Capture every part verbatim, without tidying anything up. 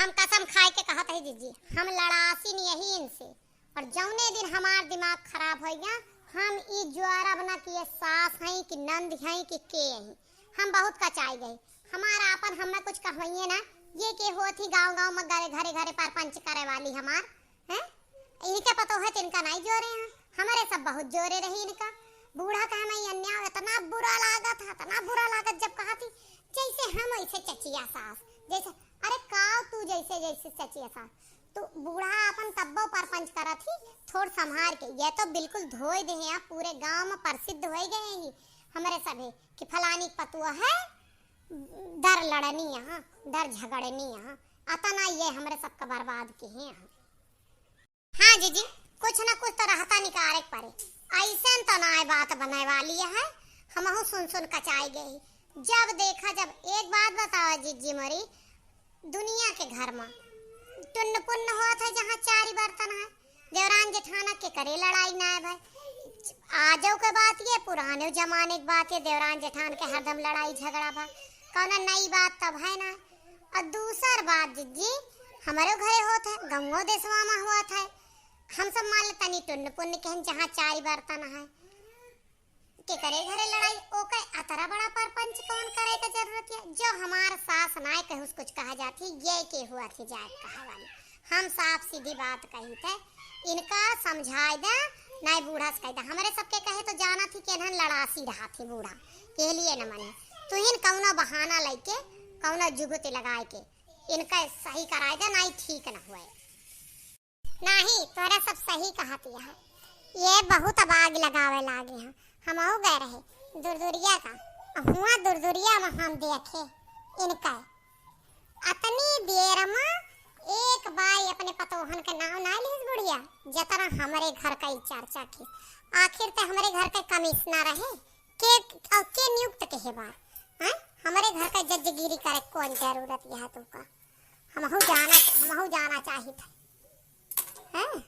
हम कसम खाए के कहत है जीजी, हम लड़ासी नहीं यही इनसे। और जौने दिन हमार दिमाग खराब होइगा, हम ई ज्वारब ना कि ये सास हैं कि नंद हैं कि के हैं। हम बहुत कचाई गए। हमार आपन हमें कुछ कहवइये ना, ये के होत ही गाँव गाँव में घरे घरे घरे परपंच करे वाली हमार, हैं? इनके पतो है तिनका नहीं जोरे हैं, हमारे सब बहुत जोरे रही इनका। बूढ़ा का हमें अन्याय इतना बुरा लागत है, इतना बुरा लागत जब कहा थी, जैसे हम ऐसे चचिया सास, जैसे, अरे काव तू जैसे, जैसे चचिया सास, तो बूढ़ा अपन तब्बो परपंच करत ही, थोड़ संभार के। ये तो बिल्कुल धोए दे हैं, आप पूरे गांव में प्रसिद्ध होए गए हैं हमरे सभे कि फलानी के पतुआ है, दर लड़नी यहाँ, दर झगड़नी यहाँ, अतना ये हमरे सबका बर्बाद के हैं यहाँ। हाँ जीजी, कुछ ना कुछ तो रहता निकारे के पड़े, ऐसन तो ना बात बने वाली है। हमहू सुन सुन कचाई गई। जब देखा, जब एक बात बताओ जीजी मोरी, दुनिया के घर में टुन्न पुन्न होत है जहाँ चारी बर्तन है, देवरान जेठाना के करे लड़ाई ना है भाई। आजो के बात ये, पुराने जमाने के बात ये, देवरान जेठान के हरदम लड़ाई झगड़ा बा, कौनो नई बात तब है ना। और दूसर बात जीजी, हमारे घरे होत है, गंगो देशवा में होत है, हम सब मान ले तनी टुन्न पुन्न कहन जहाँ चारी बर्तन है, के करे घरे लड़ाई, ओके अतरा बड़ा परपंच कौन करे का जरूरत है? जो हमार सास नाय कहूस कुछ कहा जाती, ये के हुआ थी जाए कहा वाली। हम साफ सीधी बात कही थे, इनका समझाए दे, नाय बूढ़ा से कह दे। हमारे सबके कहे तो जाना थी कि इन्हन लड़ासी रहा थी बूढ़ा, के लिए न मने। तुहिन कौनो बहाना लेके, कौनो जुगुत लगाए के इनका सही कराए दे, नाय ठीक न हुए। नाही, तोहरा सब सही कहत है। ये बहुत अब आग लगावे लागे हैं। हमहू गए रहे दुरदुरिया का, हुआ दुरदुरिया में हम देखे इनका। अतनी देर में एक बाई अपने पतोहन के नाव ना लिहिस बुढ़िया, जतना हमरे घर का ई चर्चा की। आखिर ते हमरे घर के कमिश्नर रहे, के, के नियुक्त के हे बार? हैं? हमरे घर का जजगिरी करे कौन जरूरत यह तुमका? हमहू जाना, हमहू जाना चाहित है, हैं?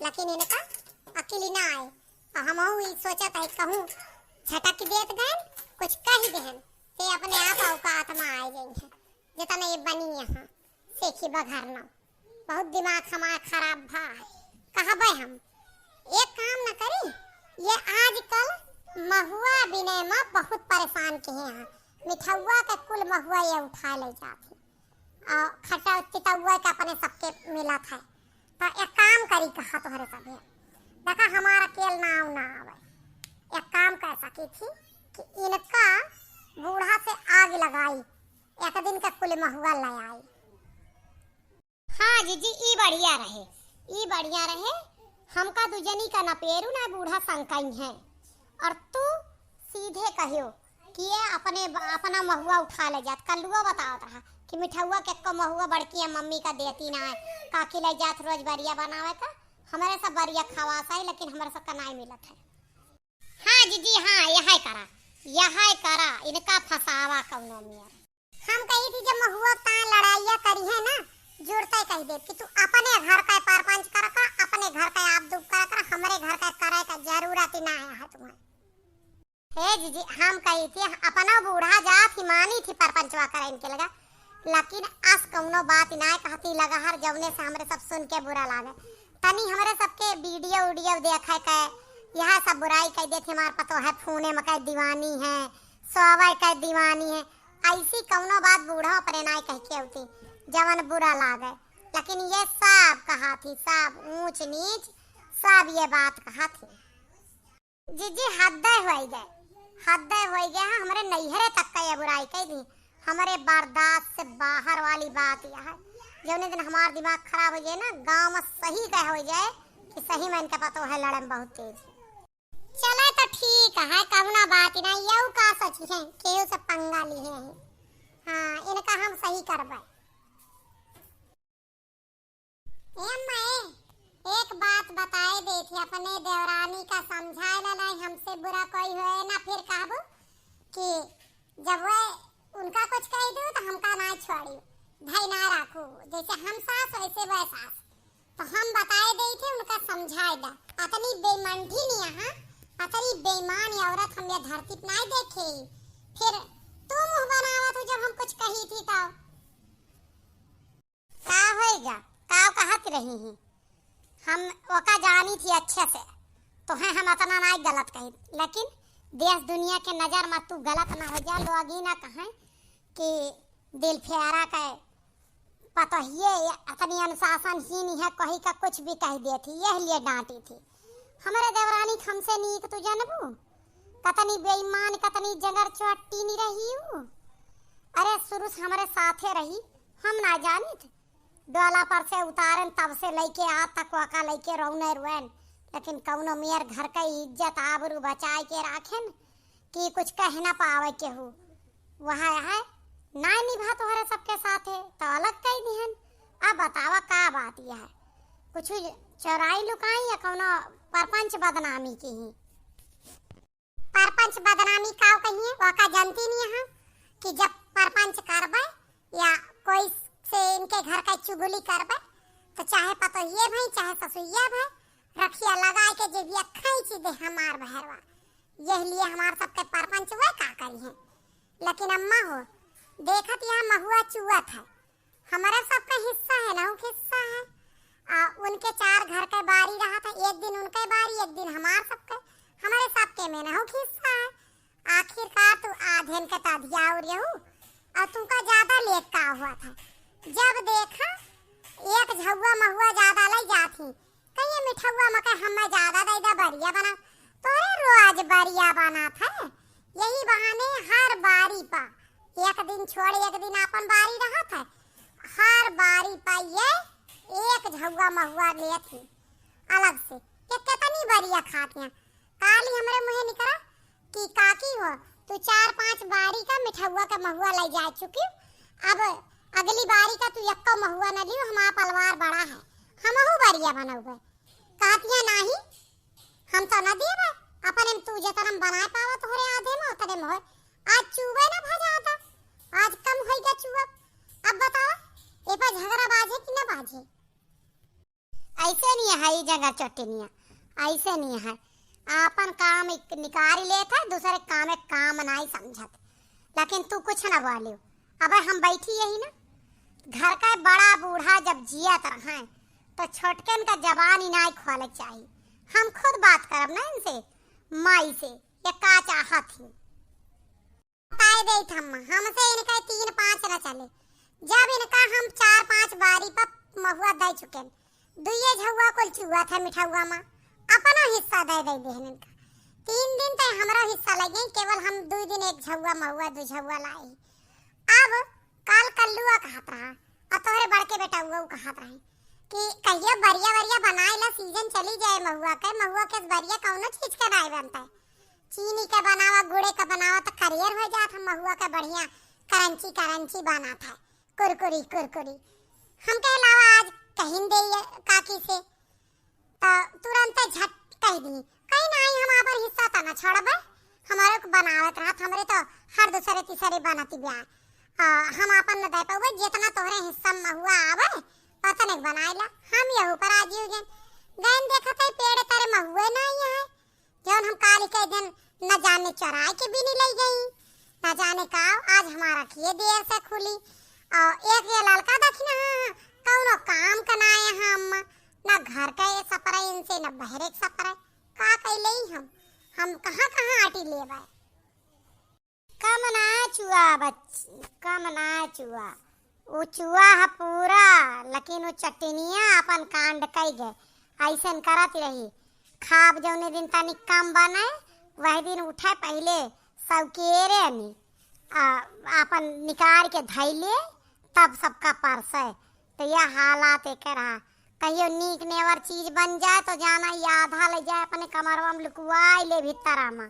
लेकिन इनका अकिल ना आए। और हमहू ई सोचत है, कहूँ झटक देत गए, कुछ कह देहन, ते अपने आप औकात में आए जाइए, जितना ये बनी यहाँ सेखी बघरना। बहुत दिमाग हमारा खराब भा है। कहबे हम, एक काम न करी, ये आजकल महुआ बिने में बहुत परेशान के हैं। मिठौआ के कुल महुआ ये उठा ले जात है। आ, खटा तितौआ के अपने सबके मिलत है। तो एक काम करी, कहा तोहरे सभे, देखा, हमारा अकेल नाव ना आवे। एक काम कर सकी थी कि इनका बूढ़ा से आग लगाई, एक दिन का कुल महुआ ले आई। हाँ जीजी, ई बढ़िया रहे, ई बढ़िया रहे। हमका दुजनी का न पेरू ना बूढ़ा संकई है। और तू सीधे कहियो कि ये अपने, अपना महुआ उठा ले जात। कल्लुआ बतावत रहा कि मिठौआ के को महुआ बड़की मम्मी का देती ना है, काकी ले जात रोज बरिया बनावे का, हमारे सब बरिया खवास है, लेकिन हमारे सब का नाई मिलत है। हाँ जीजी, हाँ, यह करा, यह करा, इनका फंसावा कौनो मियर। हम कही थी, जब महुआ तान लड़ाइया करी है ना, जुड़ते कह दे कि तू अपने घर का परपंच कर का, अपने घर का आप दुख कर कर, हमरे घर का करे का जरूरत ही ना है तुम्हें। हे जीजी, हम कही थी, अपना बूढ़ा जात ही मानी थी परपंचवा करे इनके लगा, लेकिन अस कौनो बात ही ना कहती लगा हर, जौने से हमरे सब सुन के बुरा लागे। तनी हमरे सबके वीडियो उडियो देखे के, यह सब बुराई कह देती, हमार पतो है फोने में कह दीवानी है, सोवे कह दीवानी है, ऐसी कौनो बात बूढ़ा अपने नाई कह के होती, जवन बुरा लागे। लेकिन ये सब कहा थी, सब ऊंच नीच, सब ये बात कहा थी। जीजी, हद होई गए, हद होई गए हैं। हमरे नैहरे तक का ये बुराई कह दी, हमरे बर्दाश्त से बाहर वाली बात यह है। जौने दिन हमार दिमाग खराब हो जाए ना, गांव में सही कह हो जाए कि सही में इनका पतो है लड़े में बहुत तेज। चले तो ठीक है, कौना बात ना, यहू का सोची है, केहू से पंगा ली है। हाँ, इनका हम सही करबे। ए अम्मा, ए, एक बात बताए देती, अपने देवरानी का समझाए ला नहीं, हमसे बुरा कोई होए ना, फिर कहबू कि जब वह उनका कुछ कह दू तो हमका ना छोड़ी, भाई ना राखू, जैसे हम सास वैसे वह सास। तो हम बताए दे थे, उनका समझाए दा। अतनी बेईमान थी नहीं यहाँ, अतनी बेईमान औरत हम ये धरती पे नहीं देखे। फिर तू मुंह बनावत हो जब हम कुछ कही थी तो। रही ही। हम ओका जानी थी अच्छे से, तोहे हम अतना नाई गलत कही, लेकिन देश दुनिया के नजर मा तू गलत ना होइ जा, लोग ई ना कहें कि दिलफेरा के पतोहिए अतनी अनुशासनहीन है, कही का कुछ भी कहि देत ही, यह लिए डाँटी थी। हमरे देवरानी क हमसे नीक तू जनबू, कतनी बेईमान, कतनी जंगर चट्टीनी रही ऊ। अरे शुरू से हमरे साथे रही, हम ना जानित। डोला पर से उतारेन तब से लइके आज तक ओका लइके रोने रोएन, लेकिन कउनो मेर घर क इज्जत आबरू बचाइ के राखेन कि कुछ कहि ना पावे केहू। वह है ना निभा तोहरे सबके साथे, तो अलग कइ दिहन। अब बतावा का बात यह है, कुछ चोराई लुकाई या कउनो परपंच बदनामी किहीं? परपंच बदनामी काव कहिए, ओका जनती नहीं है कि जब परपंच करबे या कोई से इनके घर का चुगली करबे, तो चाहे पतोहिए भई, चाहे ससुइया भई, रखिया लगाए के जेबिया खींची दे हमार बहरवा। यह लिए हमार सबके परपंच वे का करिहें। लेकिन अम्मा हो, देखत यहाँ महुआ चुअत है, हमरे सबके हिस्सा है, नहु के हिस्सा है। आ, उनके चार घर के बारी रहत है, एक दिन उनके बारी, एक दिन हमार सबके, हमरे सबके में नहु के हिस्सा है। आखिरकार तू आधेन के तधिया और यहू, और तुमका ज्यादा लेट का हुआ था। जब देखा एक झउआ महुआ ज्यादा लइ जात ही, कहिए मिठउआ मके हमें ज्यादा दइ दा, बरिया बना। तोरे रोज बरिया बनत है, यही बहाने हर बारी पा एक दिन छोड़ एक दिन आपन बारी रहत है। हर बारी पा ये एक झउआ महुआ लेत ही अलग से। ये कितनी बरिया खात हैं। काली हमरे मुँहे निकरा कि काकी हो, तू चार पांच बारी का मिठउआ का महुआ लइ जा चुकी, अब अगली बारी का तू यक्को महुआ न लियो, हमारा पलवार बड़ा है, हमहू बरिया बनउबे। कहतिया नाही, हम तो न देबे, अपने में तू जतन हम बनाए पावा तोहरे आधे में उतने में होए। आज चुबे न भजाता, आज कम होई गा चुअब। अब बतावा, ए पर झगड़ा बाजे कि न बाजे? ऐसे नहीं है, ई जंगर चट्टीनिया, ऐसे नहीं है। आपन काम एक निकारी लेत है, दूसरे काम एक काम नाई समझत। लेकिन तू कुछ ना बोलियो। अबे हम बैठी यही ना, घर का बड़ा बूढ़ा जब जियत रहे, तो छोटकन का जबान ही नाई खोले चाहिए। हम खुद बात करब ना इनसे, माई से, ये का चाहत ही। बताए देत हम, हमसे इनका तीन पाँच न चले। जब इनका हम चार पाँच बारी पर महुआ दे चुकेन, दुइये झउआ कुल चुआ था मिठउआ मा, अपनो हिस्सा दे दे देहन इनका। तीन दिन ते हमरो हिस्सा लगे, केवल हम दुइ दिन एक झउआ महुआ, दु झउआ लाई। अब काल कल्लुआ कहत रहा, और तोहरे बड़के बेटउआ कहत रहे कि कहियो बरिया वरिया बनाए ला, सीजन चली जाए महुआ के, महुआ के बरिया कौनो चीज के नाई बनता है। चीनी के बनावा, गुड़े के बनावा, तो करियर हो जात है महुआ के बढ़िया करंची करंची बनात है, कुरकुरी कुरकुरी। हम कहे लावा आज कहिन दे ये काकी से, तो तुरंते झट कहि दी, कहीं नाई हम आपन हिस्सा त न छोड़बे, हमरे को बनावत रहत, हमरे तो हर दूसरे तीसरे बनती ब्याह। आ, हम आपन न दे पावे, जितना तोहरे हिस्सा में महुआ आवे, पतने के बनाए ला। हम यहू पर राजी हो गए। गैन देखत है पेड़ तरे महुए नाई है, जौन हम काली के दिन न जाने चराए के भी नहीं ले गई, न जाने का आज हमारा किए देर से खुली। और एक ये ललका दखिना, कौनो काम का ना है हम, न घर का ये सपरे इनसे, न बहरे के सपरे, का कैले ही हम, हम कहाँ कहाँ आटी लेबे। कम ना चुआ बच-, कम ना चुआ, उ चुआ है पूरा, लेकिन उ चट्टिनिया अपन कांड कई गए। ऐसन करत रही, खाब जौने दिन तनी कम बने, वही दिन उठे पहले सौकेरे नी, आ, अपन निकाल के धैले, तब सबका परसे। तो यह हालात एक रहा। कहियो नीक नेवर चीज बन जाए तो जाना, ये आधा ले जाए अपने कमरवा में लुकुआई ले भीतरा में,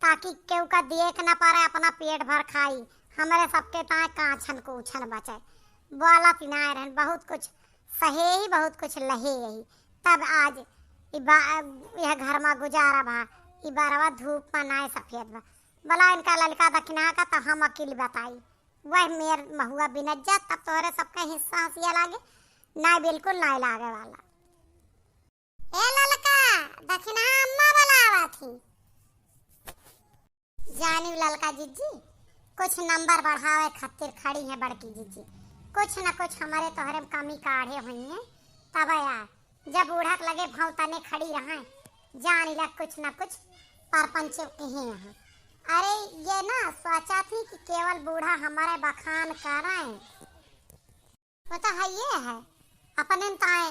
ताकि केहू का देख न पारे, अपना पेट भर खाई। हमरे सबके ताए काछन कूछन बचे। बोलत ही ना रहन, बहुत कुछ सहे ही, बहुत कुछ लहे यही। तब आज ई बा-, यह घर में गुजारा भा, ई बरवा धूप में नाय सफेद बा। बोला इनका ललका दखिना का तो हम अकिल बताई। वह मेर महुआ बिनत जात, तब तोहरे सबका हिस्सा हंसिया लागे। नाय, बिल्कुल नाय लागे वाला। ए ललका, दखिना अम्मा बुलावा थी। जानी ललका जिज्जी, कुछ नंबर बढ़ावे खातिर खड़ी है बड़की जिज्जी। कुछ न कुछ हमरे तोहरे में कमी काढ़े हुई है, तब आए। जब बूढ़ा के लगे भौंतने खड़ी रहै, जान ला कुछ न कुछ परपंच किहे हैं। अरे, ये ना सोचा थी कि केवल बूढ़ा हमारे बखान करै। वो तो है ये है, अपने में ताए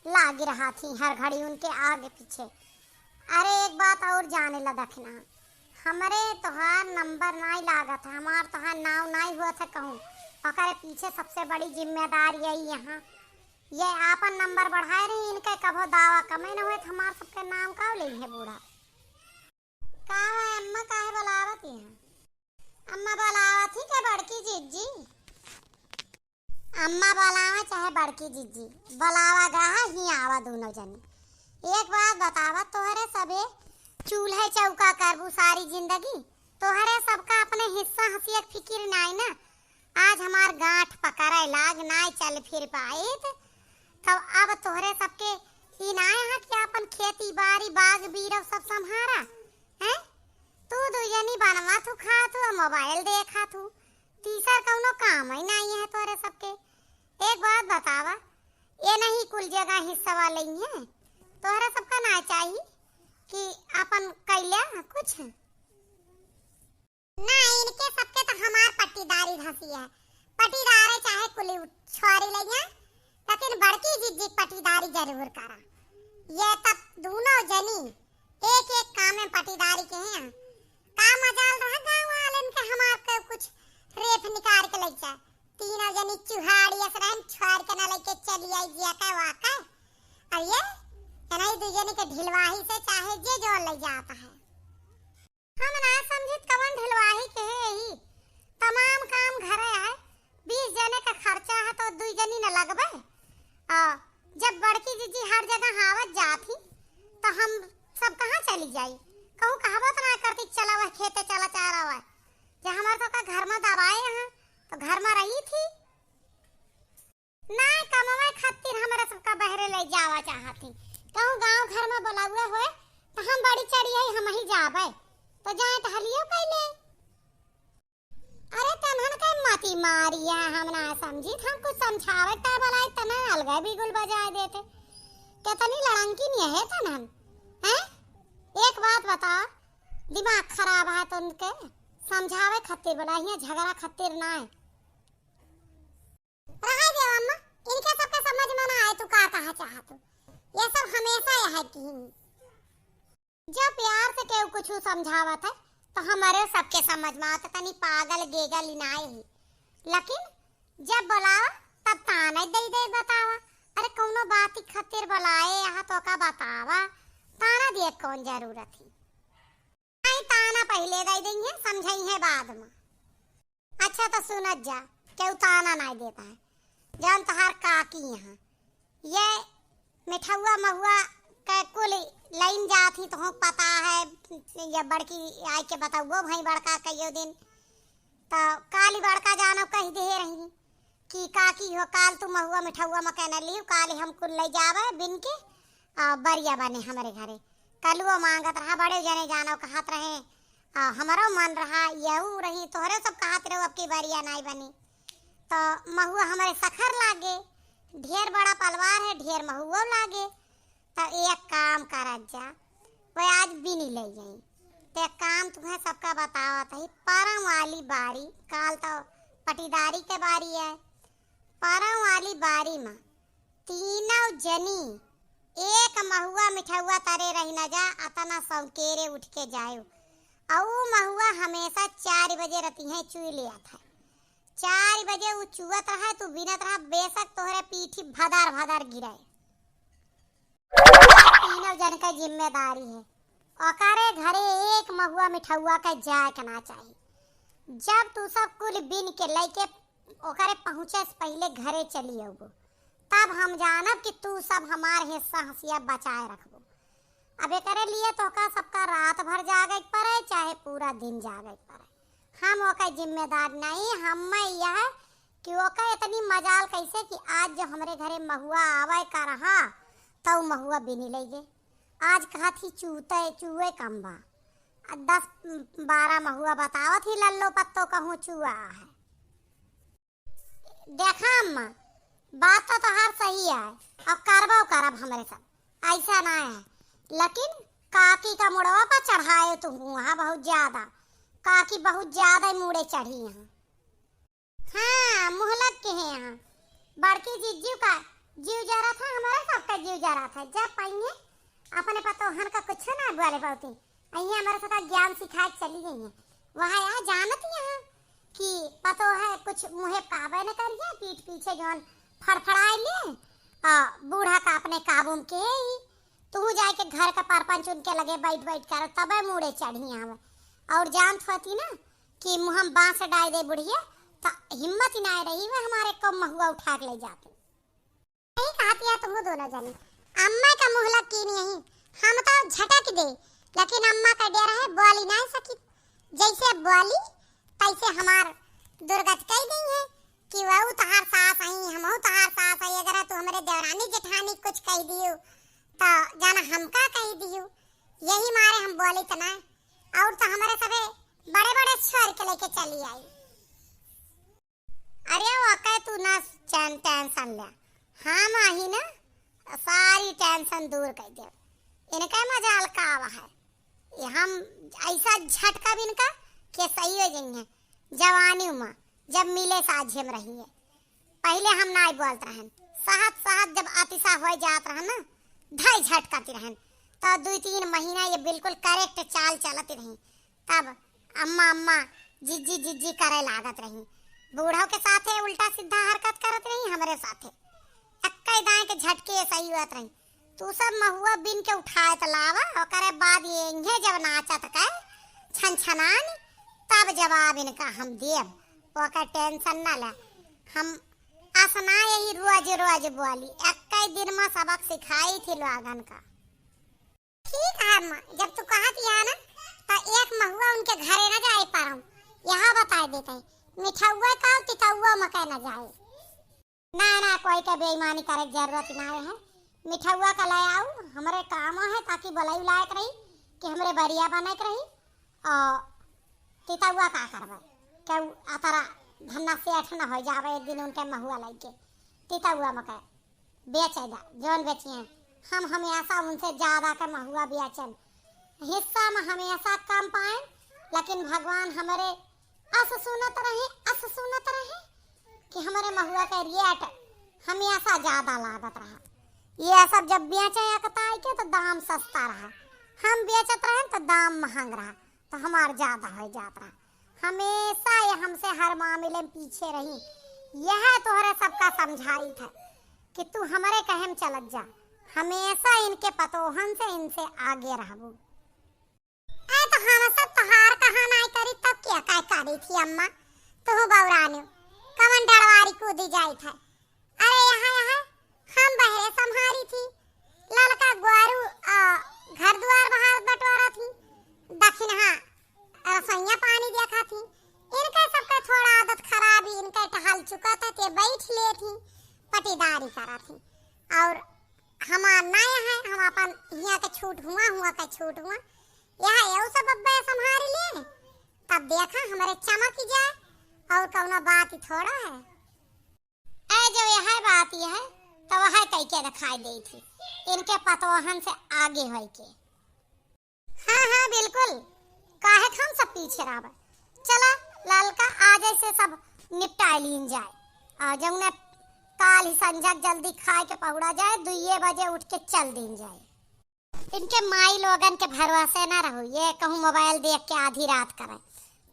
लागी रहा थी हर घड़ी उनके आगे पीछे। अरे, एक बात और जाने ला दखिना, हमरे तोहार नंबर नाई लागत है, हमार तोहार नाव नाई हुआ था कहूँ। ओकरे पीछे सबसे बड़ी जिम्मेदार यही यहाँ, ये आपन नंबर बढ़ाए रही, इनके कभो दावा कमे न हुए, तो हमार सबके नाम का लेई है बूढ़ा। का है अम्मा, काहे बुलावत है? अम्मा बुलावत ही के बड़की जिज्जी। अम्मा बुलावा चाहे बड़की जिज्जी, बुलावा गहा ही आवा दोनों जनी। एक बात बतावा, तोहरे सबे चूल्हे चौका करबू सारी जिंदगी, तोहरे सबका अपने हिस्सा हंसिया के फिकिर नाई ना। आज हमार गांठ पकड़े लाग, नाई चल फिर पाइत, तब अब तोहरे सबके ई नाई है कि अपन खेती बाड़ी बाग बीरव सब संभारा, हैं? तू दुई जनी बनवा थू, खा थू, मोबाइल देखा थू, तीसर कौनो काम ही नाई है तोहरे सबके। एक बात बतावा, ये नहीं कुल जगह हिस्सा वाले ही हैं, तोहरे सबका ना चाही कि अपन कैला कुछ? ना, इनके सबके तो हमार पट्टीदारी धसी है। पट्टीदारे चाहे कुली छोरी लइया, लेकिन बड़की जिज्जी के पट्टीदारी जरूर करा। ये तब दोनों जनी एक एक काम में पट्टीदारी के हैं। का मजाल रहा गाँव वालन के हमार के कुछ रेफ निकाल के लइचा। तीनों जनी चुहाड़ी अस रहन, छोड़ के ना लेके चली आई जिया का वाका। अब ये एनही दू जनी के ढिलवाही से चाहे जे जो ले जाता है। हम ना समझित कवन ढिलवाही के है यही। तमाम काम घरे है, बीस जने का खर्चा है तो दुई जनी न लगबे। आ, जब बड़की जिज्जी हर जगह आवत जात ही, तो हम सब कहाँ चली जाई? कहूँ कहबो तो ना करती, "चला वह खेते चला चारा वह।" जे हमार सबका घर में दबाए हैं, तो घर में रही थी। ना कमवे खातिर हमरा सबका बहरे ले जावा चाहत ही। कहूँ गाँव घर में बोलावे होए, तो हम बड़ी चढ़ी आई, हम ही जाबे। तो जाए तो हलियो कैले। अरे तनहन के मती मारिया, हम ना समझी, हम कुछ समझावे ता बोलाई, तना अलगे बिगुल बजाए देते। कितनी लड़ंकी नहीं है तनहन, हैं? एक बात बता, दिमाग खराब है तो उनके समझावे खातिर बोला, हियाँ झगड़ा खातिर ना है। रहे देव अम्मा, इनके सबके समझ में ना आए, तू का कहा चाहत हो? ये सब हमेशा यह की। जब प्यार से केहू कुछ समझावत है, तो हमारे सबके समझ में आवत, तनी पागल गेगल इनाए ही। लेकिन जब बोलावा, तब ताना दे दे बतावा। अरे, कौनो बात ही खातिर बोलाए यहाँ, तो का बतावा, ताना दिए कौन जरूरत ही? आई ताना पहिले दे देंगे, समझाई है बाद में। अच्छा, तो सुनत जा, केहू ताना नाई देता है। जौन तोहार काकी यहाँ, ये मिठौआ महुआ के कुल लाइन जात ही, तोहूँ पता है, ये बड़की आई के बतौबो भई बड़का कहियो दिन, तो काली बड़का जानो कह दे रही कि काकी हो, काल तू महुआ मिठौआ में कहने ली, काल हम कुल ले जावे बिन के, आ, बरिया बने हमरे घरे। कलुओ मांगत रहा, बड़े जने जानो कहत रहे, आ, हमरो मन रहा, यहू रही, तोहरे सब कहत रहो, अब की बरिया नाई बनी। तो महुआ हमरे सखर लागे, ढेर बड़ा पलवार है, ढेर महुओ लागे। तो एक काम करत जा, वह आज बिनी ले जाई। ते काम तुम्हें सबका बतावत है, परम वाली बारी, काल तो पटीदारी के बारी है, परम वाली बारी में तीनों जनी एक महुआ मिठौआ तरे रही न जा, अतना सौकेरे उठ के जायो। अउ महुआ हमेशा चार बजे रतिहे चुई लिया था। चार बजे उ चुअत रहा, तू बिनत रहा, बेशक तोहरे पीठी भदर भदर गिरे। तीनों जन के जिम्मेदारी है, ओकरे घरे एक महुआ मिठौआ के जाए के ना चाही। जब तू सब कुल बिन के लइके ओकरे पहुँचे से पहिले घरे चली अउबो, तब हम जानब कि तू सब हमार हिस्सा हंसिया बचाए रखबो। अब एकरे लिए तोहका सबका रात भर जागे के पड़े, चाहे पूरा दिन जागे के पड़े, हम ओकर जिम्मेदार नहीं। हमें यह कि ओकर इतनी मजाल कैसे कि आज जो हमरे घरे महुआ आवे का रहा, तो महुआ बिनी ले गे। आज कहत ही चूते, चूहे कम बा। आ दस बारह महुआ बतावत ही लल्लो पत्तो कहूँ चुआ है। देखा अम्मा, बात तो तोहार सही है, अब करबो करब हमरे सब, ऐसा ना है, लेकिन काकी का मुड़वा पर चढ़ाए तू हुआ बहुत ज्यादा, काकी बहुत ज्यादा ही मुड़े चढ़ी हैं। हाँ, मुहलक के हैं यहाँ। बड़की जिज्जू का जीव जरा था, हमारा सबका जीव जरा था। जब पाइए अपने पतोहन का कुछ ना बोले पाती, अइया हमारे साथ ज्ञान सिखाए के चली गई हैं। वह यहाँ जानत यहाँ कि पतोह कुछ मुँहे पावे न करिए, पीठ पीछे जौन फड़फड़ाए ले, आ, बूढ़ा का अपने काबू में के ही। तू जाए के घर का परपंच उनके लगे बैठ बैठ कर तबे मुड़े चढ़ी आवे। और जानत होती ना कि मुँह में बांस डाल दे बुढ़िया, तो हिम्मत ही ना रही वे हमारे को महुआ उठा के ले जाते। यही कहती है तुम दोनों जनी, अम्मा का मुहलक की नहीं, हम तो झटक दे, लेकिन अम्मा का डर है, बोली नहीं सकी। जैसे बोली तैसे हमार दुर्गत कह गई है कि वहू तहार सास आई, हमहू तहार सास आई, अगर तू हमरे देवरानी जेठानी कुछ कह दियो तो जाना हमका कह दियो। यही मारे हम बोली तो ना, और तो हमारे सबे बड़े बड़े छोर के लेके चली आई। अरे ओके तू ना टेंशन ले, हम आही ना सारी टेंशन दूर कर दे। इनका मजाल का आवा है, ये हम ऐसा झटका भी इनका के सही हो जाएंगे। जवानी में जब मिले साझे में रही है, पहले हम नाई बोलत रहन, सहत सहत जब अतिशा हो जात रहन ना, धाई झटकाती रहन, तो दो तीन महीना ये बिल्कुल करेक्ट चाल चलती रही। तब अम्मा, अम्मा, जिज्जी, जिज्जी करे लागत रही। बूढ़ो के साथे उल्टा सीधा हरकत करत रही, हमरे साथे। अक्का दाएं के झटके सही होत रही। तू सब महुआ बिन के उठाए त लावा, ओकरे बाद ये इंगे जब नाचत के छनछनान, तब जवाब इनका हम देब। ओकर टेंशन ना ले। हम असना यही रोज रोज बोली, एक्के दिन में सबक सिखाई थी लोगन का। ठीक है अम्मा, जब तू कहत या ना, तो एक महुआ उनके घरे ना जाए पारम, यहाँ बताए देते हैं, मिठौआ का तितौआ में के ना जाए। ना, ना, कोई के बेईमानी करे के जरूरत ना है। मिठौआ का ले आऊ, हमरे काम है, ताकि बोलाई लायक रही, कि हमरे बरिया बने के रही। और तितौआ का करबे? केहू अतरा धन्ना सेठ न हो जावे, एक दिन उनके महुआ लइके तितौआ में के बेचे दा, जौन बेचिए। हम हमेशा उनसे ज्यादा के महुआ बेचन, हिस्सा में हमेशा कम पाएन, लेकिन भगवान हमरे अस सुनत रहे, अस सुनत रहे कि हमरे महुआ के रेट हमेशा ज्यादा लागत रहा। ये सब जब बेचे अकताई के तो दाम सस्ता रहा, हम बेचत रहे तो दाम महंग रहा, तो हमार ज्यादा हो जात रहा। हमेशा ये हमसे हर मामले में पीछे रही। यह तोहरे सबका समझाई था कि तू हमरे कहे में चलत जा, हमेशा इनके पतोहन से इनसे आगे रहबू। ए तो हम सब तोहार कहा नाई करी, तब क्या काय करी थी अम्मा? तू बौरानी कमन डरवारी कूदी जाई था। अरे यहाँ, यहाँ हम बहरे संभारी थी, ललका ग्वारू, आ, घर दुआर बहार बटोरा थी, दक्षिणहा रसोइया पानी देखा थी। इनका सबका थोड़ा आदत खराब ही, इनका टहल चुका था, ते बैठ ले थी पटीदारी करा थी। और हमार ना है, हम अपन हिया के छूट हुआ, हुआ के छूट हुआ, यहाँ एउ सब अब्बे संभारी ले। तब देखा हमरे चमक जाए, और कौनो बात ही थोड़ा है। ए जो यह बात यह है, तो वह कह के दिखाई दे थी, इनके पतोहन से आगे होई के। हाँ, हाँ, बिल्कुल, काहे हम सब पीछे रहबे। चला, ललका आज से सब निपटाए लीन जाए। आ जौने काल ही संझा जल्दी खाए के पहुड़ा जाए, दुइये बजे उठ के चल दीन जाए। इनके माई लोगन के भरोसे ना रहो, ये कहूँ मोबाइल देख के आधी रात करे।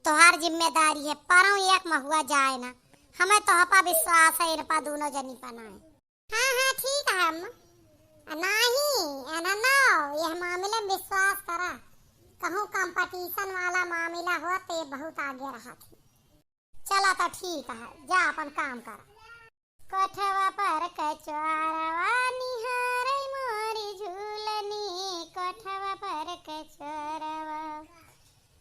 तोहार जिम्मेदारी है, परौं एक महुआ जाए ना। हमें तोह पा विश्वास है, इन पा दोनों जनी पा ना है। हाँ, हाँ, ठीक है अम्मा। आ, नाही, एना ना, यह मामले में विश्वास करा। कहूँ कंपटीशन वाला मामला हो, तो ये बहुत आगे रहा थी। चला तो ठीक है, जा अपन काम कर। कोठवा पर के चोरवा निहारे मोरी झूलनी, कोठवा पर के चोरवा।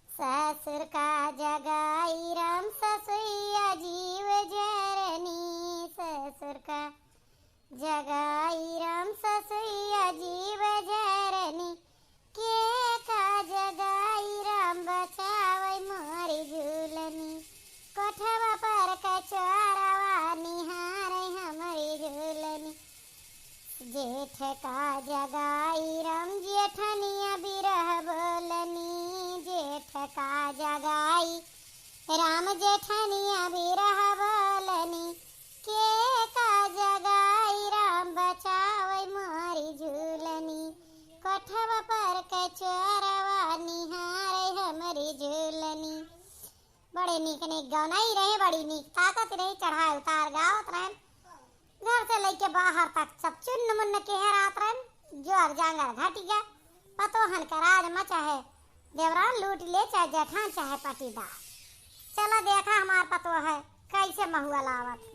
ससुर का जगाई राम ससुइया जीव जरनी, ससुर का जगाई राम ससुइया जीव जरनी, के का जगाई राम बचावै मोरी झूलनी, कोठवा पर के चोरवा निहारै हमरी झूलनी। जेठ का जगाई राम जेठनिया बिरह बोलनी, जेठ का जगाई राम जेठनिया बिरह बोलनी, के का जगाई राम बचावै मोरी झूलनी, कोठवा पर के चोरवा निहारै हमरी झूलनी। बड़े नीक नीक गवनई रहे, बड़ी नीक ताकत रहे, चढ़ाई उतार गावत रहे। घर से लइके बाहर तक सब चुन्न मुन्न केहरात रहन। जोर जांगर घटि गा, पतोहन के राज मचा है। देवरान लूटि ले चाहे जेठान चाहे पटीदार। चला देखा हमार पतोह है कैसे महुआ लावत।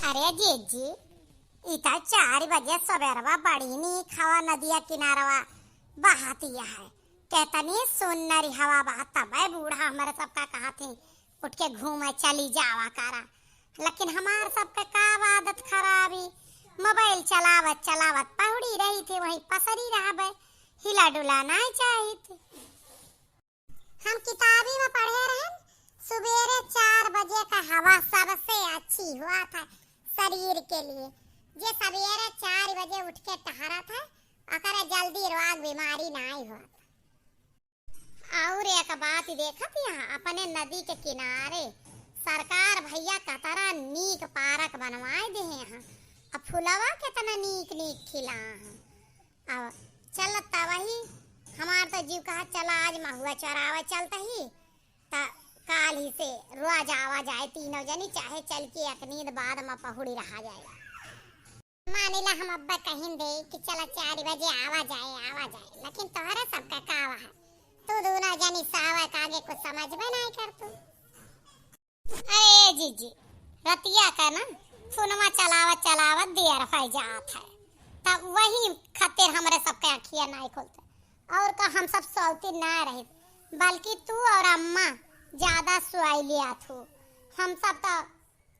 अरे जीजी, ई त चार बजे सबेरवा बड़ी नीक हवा नदिया किनारवा बहतिया है। केतनी सुन्नरी हवा बहत, तबै बूढ़ा हमरे सबका कहत ही, "उठ के घूमे चली जावा करा।" लेकिन हमार सबके का आदत खराबी, मोबाइल चलावत चलावत पहुड़ी रही थी, वहीं पसरी रहबे, हिला डुला नाई चाहित। हम किताबी में पढ़े रहन, सुबेरे चार बजे का हवा सबसे अच्छी हुआ था शरीर के लिए। जे सबेरे चार बजे उठ के टहरत है, ओकरे जल्दी रोग बीमारी नाई होत। और एक बात देखत यहाँ, अपने नदी के किनारे सरकार भैया कतरा नीक पार्क बनवाए दे हैं यहाँ। अब फुलवा केतना नीक नीक खिला हैं। अब चलत त वही, हमार तो जीव कहा चला आज महुआ चोरावे चलत ही, त काल ही से रोज आवा जाए तीनों जनी, चाहे चल के एक नींद बाद में पहुड़ी रहा जाए। मानिला हम अब्बा कहिन दे कि चला चार बजे आवा जाए, आवा जाए, लेकिन तोहरे सबका का है, तू दोनों जनी सावा के आगे कुछ समझबे नहीं कर तू। अरे जीजी, रतिया का ना फोनवा चलावत चलावत देर होइ जात है, तब वही खातिर हमरे सबके अखिया नाई खुलते। और का हम सब सोवती ना रही, बल्कि तू और अम्मा ज्यादा सोई लिया थू, हम सब तो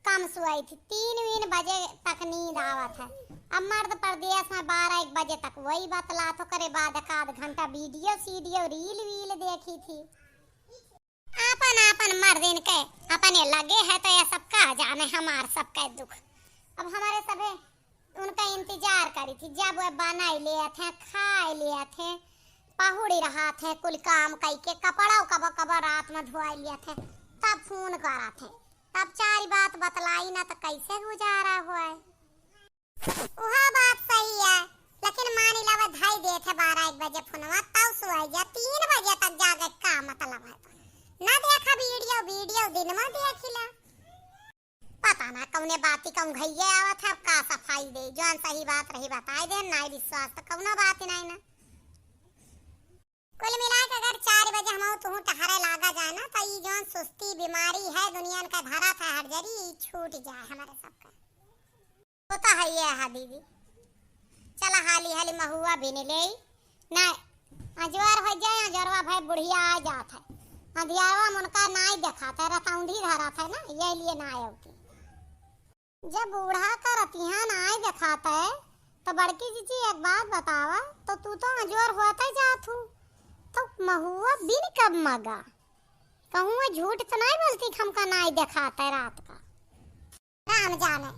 कम सोई थी। तीन वीन बजे तक नींद आवत है। अब मर्द परदेस में बारह एक बजे तक वही बतलात हो, करे बाद एक आध घंटा वीडियो सीडियो रील वील देखी थी। आपन आपन मर्दिन के अपने लगे है, तो ये सब का जाने हमार सबके दुख। अब हमारे सभे उनका इंतजार करी थी, जब वे बनाई लेत हैं, खाए लेत हैं, पहुड़ी रहत हैं, कुल काम कई के कपड़ा कब कब रात में धोआई लेत हैं, तब फोन करत हैं, तब चार बात बतलाई ना तो कैसे गुजारा होए। उहा बात सही है, लेकिन मानी लावे धाई देत है बारह एक बजे फोनवा, तब सोई जा, तीन बजे तक जागे का मतलब है? ना देखा वीडियो, वीडियो दिन में देखिला। पता ना कौने बाती कौन घइये आवत है, अब का सफाई दे, जौन सही बात रही बताई दे, नाई विश्वास तो कौनो बात ही नहीं ना। कुल मिला के अगर चार बजे हम तुहूँ टहरे लागा जाए ना, तो ई जौन सुस्ती बीमारी है दुनिया का धरा था हर जरी, ई छूट जाए हमारे सबका। वो तो है ये है दीदी। चला हाली हाली महुआ बीन लेई। ना, अजवार होइ जाए, अजवारवा भाई बुढ़िया आ जात है। अंधियारवा में उनका नाई देखात है, रतौंधी धरत है ना, ये लिए ना आवती। जब बूढ़ा का रतिहा नाई देखात है, तो बड़की जीजी एक बात बतावा, तो तू तो अजवार होत ही जात हूँ, तो महुआ बीन कब मगा? कहूँ झूठ तो नाई बोलती कि हमका नाई देखात है रात का। राम जाने,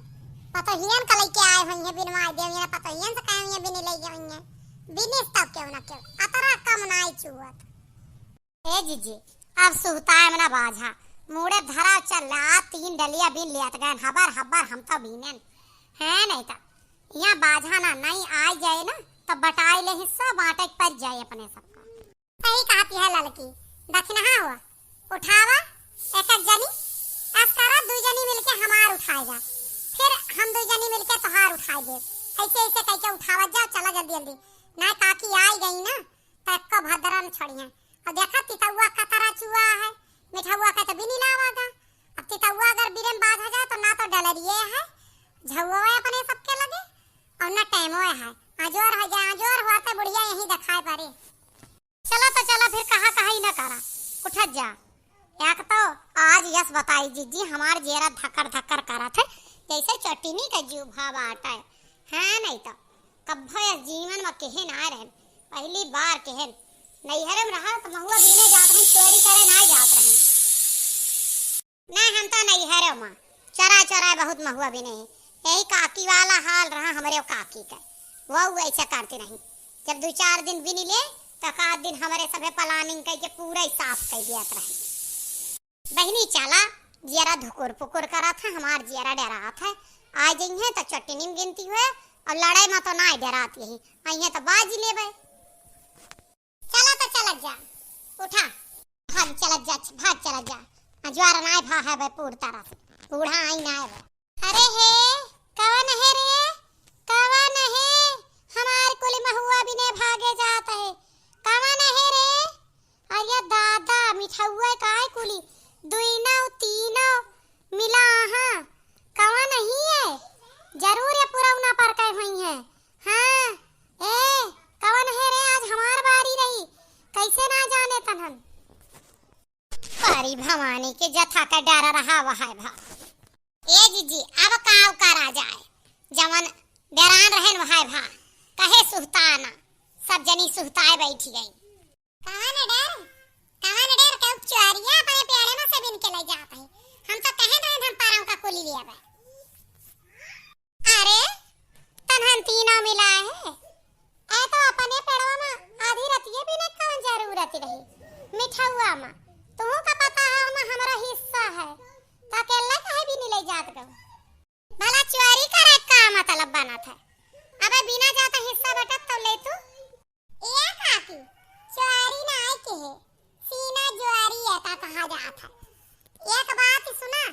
पतोहियन का लइके आए होइहैं बिनवाए देव, ये पतोहियन से कहे होइहैं बिन लइके होइहैं। बिनिस तब केहू ना केहू, अतरा कम नाई चुअत। ए जीजी, अब सुहताए मना बाझा, मूड़े धरा चल ला, तीन डलिया बीन लियात गए, हबर हबर हम तो बीनेन। है नहीं तो, यहाँ बाझा ना, नहीं आइ जाए ना, तो बटाई ले हिस्सा बाँटे के पड़ जाए अपने सबका। सही कहती है ललकी, दखिनहा हो, उठावा, एक एक जनी, अस करा, दुई जनी मिलके हमार उठाए जा, फिर हम दुई जनी मिलके तोहार उठाए दे। ऐसे ऐसे कह के उठावत जाओ, चला जल्दी जल्दी, ना काकी आई गई ना, तो एक्को भद्रा न छोड़िए। और देखा, तितौआ का तरह चुआ है, मिठौआ का तो बिनी लावागा। अब तितौआ अगर बिरम बाज हो जाए, तो ना तो डलरिए है, झौआ अपने सबके लगे, और ना टाइमो है। अजोर हो जाए, अजोर हुआ तो बुढ़िया यहीं दिखाई पड़े। चला तो चला, फिर कहा कहा ही ना करा, उठत जा। एक तो आज यस बताई जीजी, हमार जेरा धक्कर धक्कर करत है, जैसे चटिनी का जीव भाव आटा है। हाँ, नहीं तो कब्बो यस जीवन में केहे ना रहन, पहली बार केहन। नैहरे में रहा तो महुआ बीने जात रहन, चोरी करे ना जात रहन। ना, हम तो नैहरे में चोरा चोरा बहुत महुआ बीने हैं। यही काकी वाला हाल रहा हमरे काकी का। वो ऐसा करती रही, जब दो चार दिन बिन ले तो एक आध दिन हमरे सभे planning करके पूरा ही साफ कर दिया रही। बहिनी चला, जियरा धुकुर पुकुर करत है, हमार जियरा डरात है। आ जइहें तो चटनी में गिनती हुए और लड़ाई में तो ना डरात यही, अइहें तो बाजी लेबे। चला तो चलत जा, उठा, भाग चलत जा, भाग चलत जा। आ ज्वार नाय भा है बे पूर तरफ, बूढ़ा आई नाय बे। अरे हे, कवन है रे, कवन है? हमार कुल महुआ बिने भागे जात है, कवन है रे? अरे दादा, मिठउआ काय कुली, दुइनो तीनो मिला, हाँ, कवन ही है? जरूर ये पुरौना पर के हुई है। हाँ, ए, कवन है रे, आज हमार बारी रही, कैसे ना जाने तनहन? परी भवानी के जथा का डर रहा वह है भा। ए जीजी, अब काव करा जाए, जवन डरान रहन वह है भा, कहे सुहताना, सब जनी सुहताए बैठी गई। कवन डर, कवन डर, केहू चोरिया अपने पेड़े में से बिन के ले जात है। हम तो कहे रहे हम परम का कुली लिया बे। अरे, तनहन तीनों मिला है। ए तो अपने पेड़वा में आधी रतिये बिने कौन जरूरत रही? मिठउआ में। तुहू का पता है ओमा हमरा हिस्सा है। तो अकेला काहे बिन ले जात गो? भला चोरी करे का मतलब बनत है? अबे बिना जाता हिस्सा बटत तो ले तू। ए काकी, चोरी ना आए के है, सीना जोरी है का कहा जात है। एक बात सुना,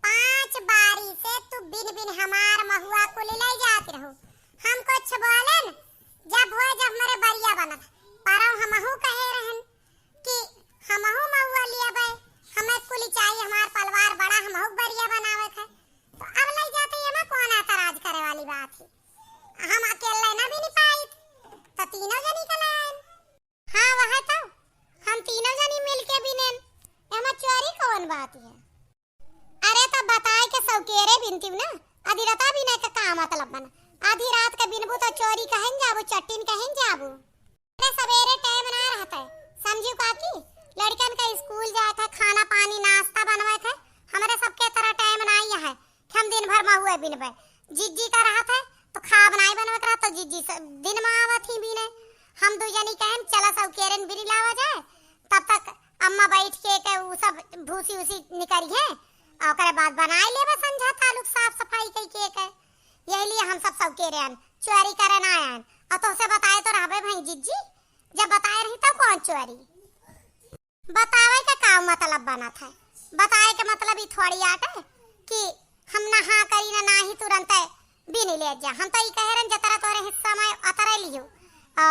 पाँच बारी से तू बिन बिन हमार महुआ कुल ले जात रहू। हम कुछ बोलन, जब होए जब हमरे बरिया बनत, परौ हमहू कहे रहन कि हमहू महुआ लियाबे, हमें कुल चाहिए, हमार परिवार बड़ा, हमहू बरिया बनावे थे। तो अब ले जाते एमा कौन एतराज करे वाली बात है? हम अकेले ना बिन पाइत, तो तीनों जनी के लायन। हाँ, वह तो हम तीनों जनी मिलके बिनेन। एमा चोरी कौन बात है? अरे, तो बताए के सौकेरे बिनती ना, आधी रात बिने के का मतलब बना? आधी रात के बिनबू तो चोरी कहेन जाबू, चट्टिन कहेन जाबू। अरे, सवेरे टाइम ना रहता है, समझू काकी, लड़कन का स्कूल जाए था, खाना पानी नाश्ता बनवाए थे, हमरे सबके तरह टाइम ना ही है। हम दिन भर महुए बिनबे। जिज्जी का रहत है, तो खाब नाई बनवत रहत, तो जिज्जी से दिन में आवत ही बिने। हम दू जनी कहन, "चला सौकेरन बिनी लावा जाए।" तब तक अम्मा बैठ के, के उ सब भूसी उसी निकरी है, और ओकरे बाद बनाए लेबे संझा तालुक साफ सफाई कई के, के। यही लिए हम सब सौकेरे आन, चोरी करे ना आन। और तोसे बताए तो रहबे भाई जिज्जी, जब बताए रही तब कौन चोरी? बतावे के का मतलब बनत है? बताए के मतलब ई थोड़ी आटे कि हम ना हाँ करी ना, ना ही तुरंत बिन ले जा। हम तो ई कहे रहन जतरा तोरे हिस्सा में अतरे लियो, आ,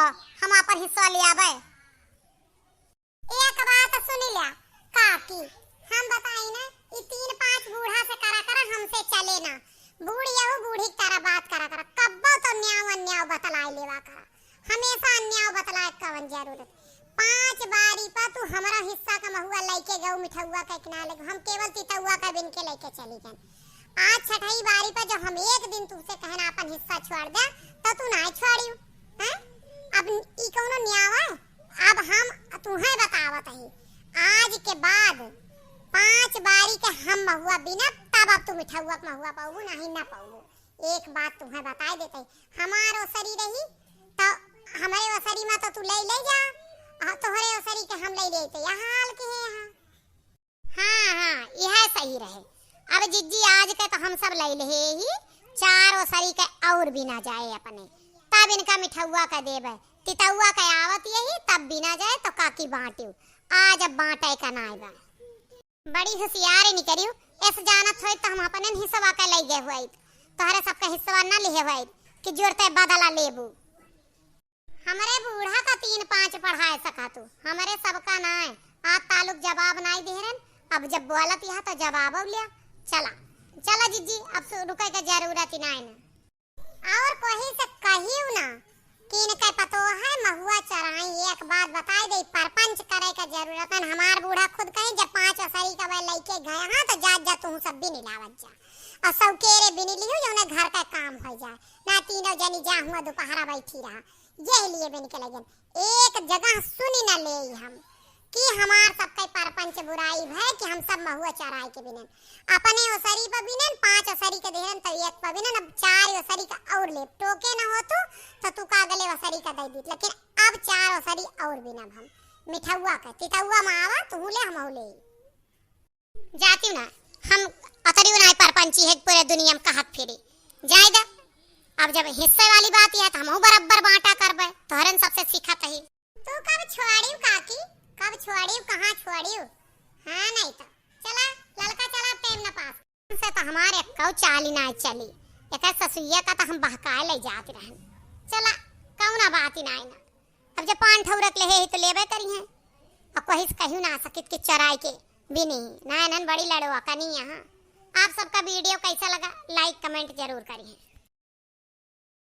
हम आपन हिस्सा ले आवे। एक बात सुनी ल्या काकी, हम बताई ना, ई तीन पांच बूढ़ा से करा करा हमसे चले ना। बूढ़ यहू बूढ़ी की तरह बात करा करा, कब्बो तो न्याव अन्याव बतलाई लेवा करा। हमेशा अन्याव बतलाए कवन जरूरत? पांच बारी पर तू हमरा हिस्सा का महुआ लइके गऊ, मिठउआ का एक ना लेके, हम केवल तितउआ का बिन के लइके चली गन। आज छठई बारी पर जब हम एक दिन तुमसे कहन आपन हिस्सा छोड़ दे, तो तू नाय छोड़ियो, हैं? अब ई कौनो न्याव है? अब हम तुहें बतावत ही, आज के बाद पांच बारी के हम महुआ बिनब, तब अब तू मिठउआ के महुआ पउबू, नहीं ना पउबू। एक बात तुहें बताए देते, हमार ओसरी रही, तो हमरे ओसरी में तो तू ले, ले जा, और तोहरे ओसरी के हम ले लेते। यह हाल के है यहाँ। हाँ, हाँ, यह सही रहे। अब जिज्जी आज के तो हम सब ले ले ही, चार ओसरी के और बिना जाए अपने, तब इनका मिठउआ का देबे, तितउआ के आवत यही, तब बिना जाए तो काकी बांटियो। आज अब बांटे का नाय बा। बड़ी होशियार निकरियो, ऐसे जानत होइत तो हम अपने हिस्सवा के लई गए हुआइत, तोहरे सबके हिस्सवा ना लिहे हुआइत कि जुरते बदला लेबू। हमरे बूढ़ा का तीन पांच पढ़ाए सका तू, हमरे सबका नाय। आज तालुक जवाब नाय दे रहन, अब जब बोलत यह तो जवाब लिया। चला, चला जिज्जी, अब सु-, रुके के जरूरत ही नाय ना। और कोही से कहियो ना कि इनके पतोह है महुआ चराई। एक बात बताई दे, परपंच करे के जरूरत है। हमार बूढ़ा खुद कही, "जब पांच ओसरी का वह लइके गए हाँ, तो जा, जा, तू सब बिन लावत जा। और सौकेरे बिन लियो, जौने घर का काम हो जाए। ना तीनों जनी जा हुआ दोपहरा बैठी रहा।" यही लिए बिन के लगे। एक जगह सुनी ना ले हम ई हमार सबके परपंच बुराई भय कि हम सब महुआ चराई के बिनेन। अपने ओसरी पर बिनेन, पाँच ओसरी के देहन, तो एक पर बिनेन, अब चार ओसरी का और लेब। टोके न हो तू, तो तू का अगले ओसरी का दे दीत, लेकिन अब चार ओसरी और बिनब हम। मिठौआ के, तितौआ में आवा, तू ले, हम ले। जातिउ ना, हम अतरिउ ना परपंची है पूरे दुनिया में कहत फिरी। जाए दे, अब जब हिस्से वाली बात है तो हमहू बराबर बांटा करबे, तोहरन सबसे सीखत ही। तू कब छोड़ियो काकी, कब छोड़ियो, कहाँ छोड़ियो? हाँ नहीं तो चला ललका, चला टेम न पास। से तो हमारे कौ चाली ना चली, एक ससुइया का तो हम बहकाए ले जात रहन। चला कौना बात ही ना, ना। अब जब पान ठौरक ले है तो लेबे करी हैं। अब कहीं से कहियो ना सकित कि चराई के भी नहीं ना, नन बड़ी लड़वा कनी यहाँ। आप सबका वीडियो कैसा लगा, लाइक कमेंट जरूर करी हैं।